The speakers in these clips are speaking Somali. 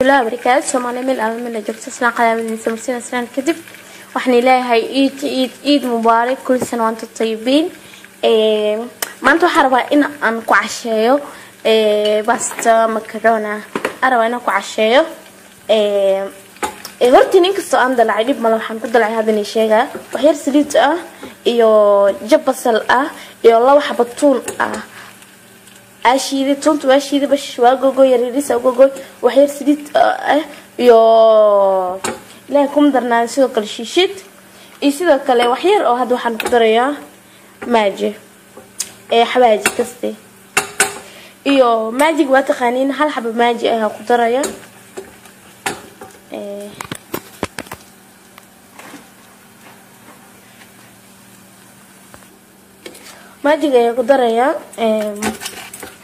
Warahmatullahi wabarakaatu. Soomaaliya meel alla meel joogto, islaan qalaabadiisa marsiina islaan kadib waxaan ilaahay iid iid iid mubaarak, kul sana wa antum tayibiin. Maanta waxaan rabaa in aan ku casheeyo basta macarona. Aan rabaa inaan ku casheeyo. Hortii nin kastoo aan dalacay dhib male, waxaan ku dalacay hadda nii sheegaa: wax yar saliid ah iyo jab basal ah iyo 2 xabo tuun ah aa shiiday. Tuunta waa shiiday, bash waa gogoy, yaryariis aa gogoy, wax yar saliid ah iyo Ilaahay kuma darnaayo, sidoo kale shiishid iyo sidoo kale wax yar oo hadda waxaan ku darayaa maaji ee xawaaji kaste iyo maajig waa taqaaniin, hal xabo maaji ayaa ku daraya. Maajiga ayaa ku darayaa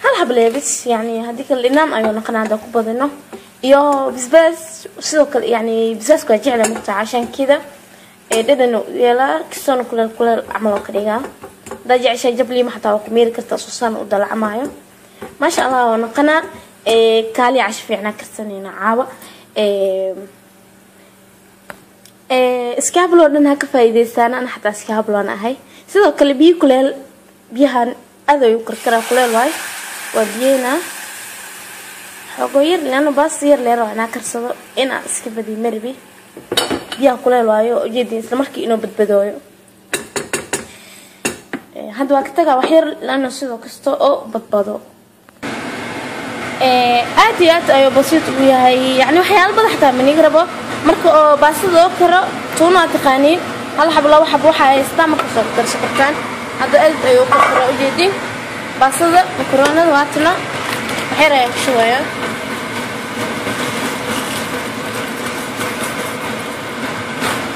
hal xabo leebis, yani haddii kale dhinaan ayuu noqonaa haddaan ku badino, iyo bisbaas sidoo kale. Yani bisbaaska waa jecla mugtaa, cashankida ee dhadhan u yeelaa, kastoona kuleel kuleel camal oo ka dhigaa. Haddaa jeceshahay jab liima xataa waa ku miiri kartaa, susaan u dalacmaayo, maasha Allah waa noqonaa. Kaaliya casho fiicnaa karsanayna caawa. Iskaabuloo dhan ha ka faa'iidaystaan, ana xataa iskaabuloon ahay. Sidoo kale biyo kuleel, biyahan aad ayuu karkaraa, kuleel waay, waa biyeyna xoogo yar leano baasta yar leer waa inaa karsado, inaa iska badiyo maribi. Biyaha kuleel waayo, ujeedin isla markii inuu badbadooyo. Hadda waa ka tagaa wax yar leano sidoo kasta oo badbado. Aad iyo aad ayuu basiit u yahay, yani waxyaalo badan xataa maniga rabo. Marka oo baastada oo karo, tuuna waa taqaaniin, hal xabo 2 xabo waxaa haystaa marka soo darsan kartaan. Hadda aad ayuu u karkaraa, ujeedin baastada makaroonada waatana, waxyar ayaan ku shubayaa.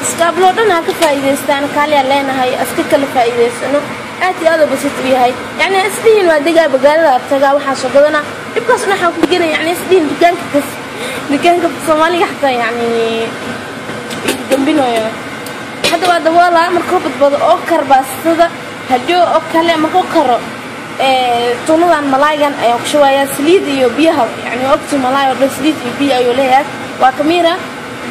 Iskaabloo dhan ha ka faa'iidaystaan, kaaliyaa leenahay iska kala faa'iidaysano. Aad iyo aad oo basiit u yahay, yani isdhihin waa degaa magaalada tagaa waxaa soo gadana dhibkaas dhan waxaan ku genaya, yani isdhihin dukaanka kas dukaanka Soomaaliga xataa yani gambinayo. Hadda waa daboolaa markuu badbado oo kar baastada hadhow oo kale. Markuu karo, tuunadan malaaygan ayaan ku shubayaa saliid iyo biyaha, yani ogti malaay oo dhan saliid iyo biyo ayuu leeyahay. Waa ka miira,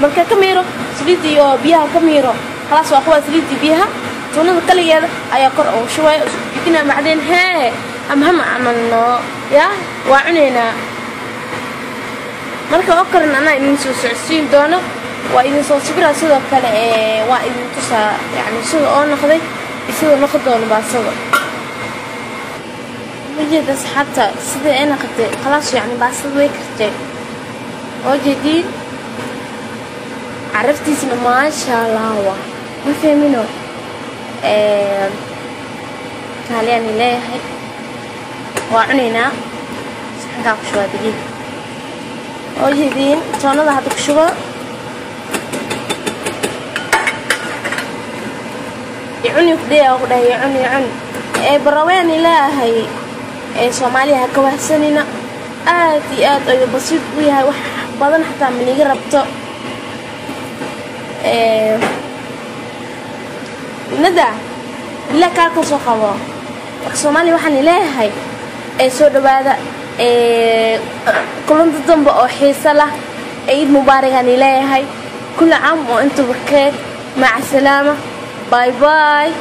marka ka miiro saliid iyo biyaha ka miiro, khalaas waa kuwaa saliid iyo biyaha. Tuunada kaligeeda ayaa kor ugu shubaya, isku gidinaa, macdeen hee hamham camalno ya waa cunaynaa. Marka oo karan anaa idin soo socodsiin doono, waa idin soo sabiraa, sidoo kale waa idin tusaa yani sida oo noqday iyo sida noqon doono baastada. Ujeeda asxaabta sida ay noqotay? Khalaas, yani baastada way kartay oo jeediin, caraftiisna maasha Allah waa ma fahmino. Kaaliyaan leeyahay, waa cunaynaa. Saxankaa ku shubaa dagiig oo jeediin, toonada hadda ku shubo. Cuni kudhaya ku dhahay cuni cuni ee baraween ilaahay ee Soomaaliya ha ka wahsanina. Aad iyo aad ayuu basiid u yahay, wax badan xataa maniga rabto. Nada ila kaa ka soo qabo. Marka Soomaaliya waxaan leeyahay ee soo dhawaada ee kulanta dambe oo xiiso lah. Ciid mubaarakaan leeyahay, kulli caam oo inta bikheer, maca salaama, bye bye.